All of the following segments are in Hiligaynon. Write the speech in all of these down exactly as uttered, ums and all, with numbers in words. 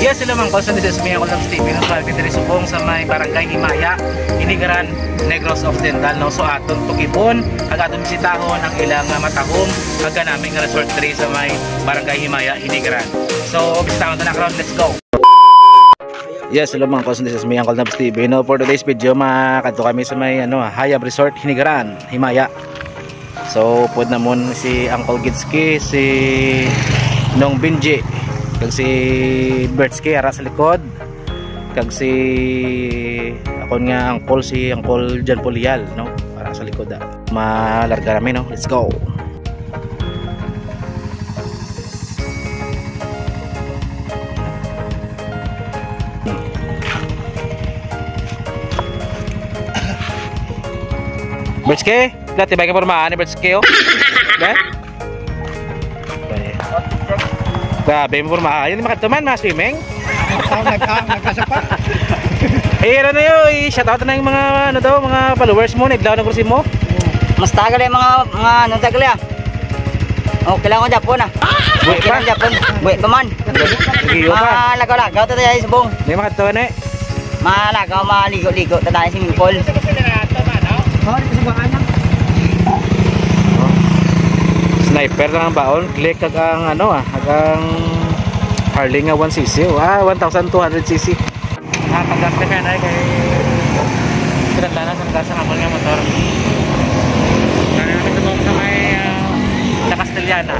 Yes, hello mga kausap, this is me, Uncle Labs T V, no? So, diri subong sa may Barangay Himaya, Hinigaran, Negros Occidental, no? So, aton tukibon, ag aton bisitahon ang ilang, ah, matahom, ag kanami nga resort diri sa may Barangay Himaya, Hinigaran. So, bisitahon ta na karon, let's go! Yes, hello mga kausap, this is me, Uncle Labs T V, no? For today's video, makadto kami sa may, ano, Hayab Resort, Hinigaran, Himaya. So, upod namon si Uncle Gitski, si Nong Benji, kag si Bertski, ara sa likod, kag si akon nga uncle, si Uncle John Polial, no? Ara sa likod, ah. Malarga namin, no? Let's go! Bertski? Dati ba ka pormahan ni Bertski, oh? Dahil? Grabe, mo pormahan. Yun, makatuman, mga swimming. Tao nag-, ah, nagkasapa. Eh, ano yun, i-shout out na yung mga, ano daw, mga followers mo, naglaw ng kursi mo. Mas tagal yung mga, mga, ano, tagal yan. Oh, kailangan ko Japon, ah. Buhi pa? Kailangan Japon. Buhi pa man. Nag-iyo pa. Malagaw-lagaw, tatay, subong. Hindi makatuman, eh. Malagaw, maligo-ligo, tatay, swimming pool. Oh, di ko sa bahay na. Sniper lang ang baon, Glick, kag ang ano, ah, kag ang Harley nga one C C, oh, ah, one thousand two hundred C C. Ah, pag-gas ka siya, nay, kay pinadala sa gas ang amon nga motor. Kaya namin sa buhok sa may, ah, La Castellana.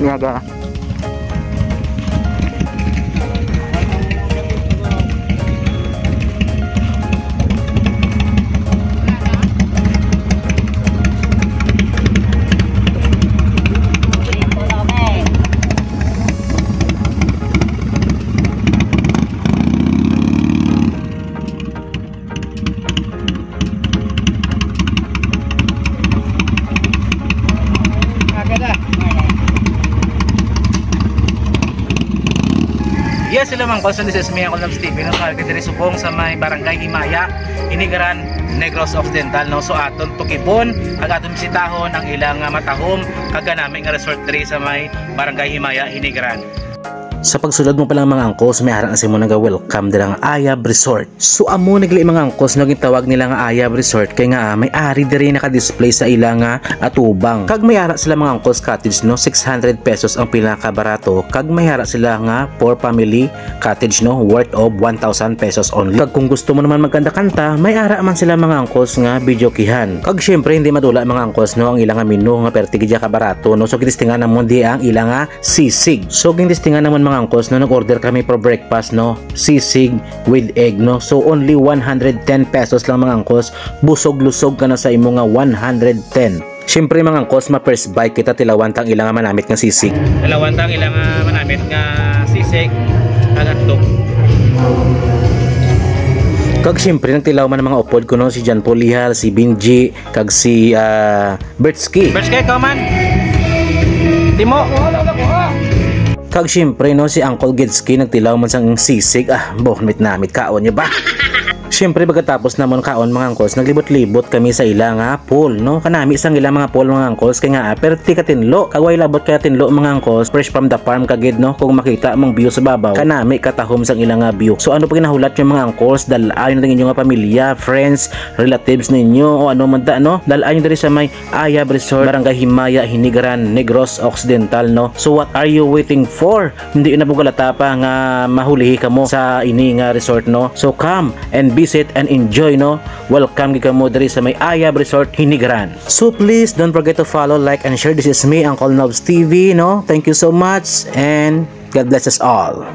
Nga ga. Yes, hello, mga angkol. So, this is me, Angkol Nobs T V, no? Sa diri subong sa may Barangay Himaya, Hinigaran, Negros Occidental, no? So, aton tukibon, ag aton bisitahon ang ilang, ah, matahom, kag kanami nga resort diri sa may Barangay Himaya, Hinigaran. Sa pagsulod mo pa lang, mga angkol, may ara na sa imo naga-welcome dira nga Ayab Resort. So, amo na gali, mga angkol, no, gintawag nila nga Ayab Resort kay nga, ah, may ari diri naka-display sa ila nga atubang. Kag may ara sila, mga angkol, cottage, no, six hundred pesos ang pinakabarato. Kag may ara sila nga four family cottage, no, worth of one thousand pesos only. Kag kung gusto mo naman magkanta-kanta, may ara man sila, mga angkol, nga videokehan. Kag syempre, hindi madula, mga angkol, no, ang ila nga menu nga perti gid kabarato, no. So, gitistingan namon di ang ila nga sisig. So, gitistingan namon, mga angkol, no, nag-order kami for breakfast, no, sisig with egg, no. So, only one hundred ten pesos lang, mga angkol. Busog-lusog ka na sa imo nga one hundred ten. Siyempre, mga angkol, ma-first bite kita, tilawan ta ang ila nga manamit nga sisig. Tilawan ta ang ila nga manamit nga sisig, ang hotdog. Kag siyempre, nagtilaw man ang mga upod ko, no, si John Paul Lihal, si Benji, kag si, ah, Bertsky. Bertsky, ikaw man. Timo. Kag siyempre, no, si Uncle Getsky nagtilaw man sang sisig. Ah, bo, namit-namit, kaon niyo ba? Siyempre, pagkatapos namon kaon, mga angkol, naglibot-libot kami sa ila nga pool, no? Kanami sang ila mga pool, mga angkol, kay nga, ah, perti katinlo. Kag way labot katinlo, mga angkol, fresh from the farm ka gid, no? Kung makita mong view sa babaw, kanami katahom sang ila nga view. So, ano pa ginahulat niyo, mga angkol? Dal-ayon na ang inyo nga pamilya, friends, relatives ninyo, o ano man ta, no? Dal-ayon diri sa may Ayab Resort, Barangay Himaya, Hinigaran, Negros Occidental, no? So, what are you waiting for? Hindi na bugalata pa nga mahulihi kamo sa ini nga resort, no? So, come and visit and enjoy, no? Welcome gid kamo diri sa may Ayab Resort, Hinigaran. So, please don't forget to follow, like, and share. This is me, Uncle Nobs T V, no? Thank you so much, and God bless us all.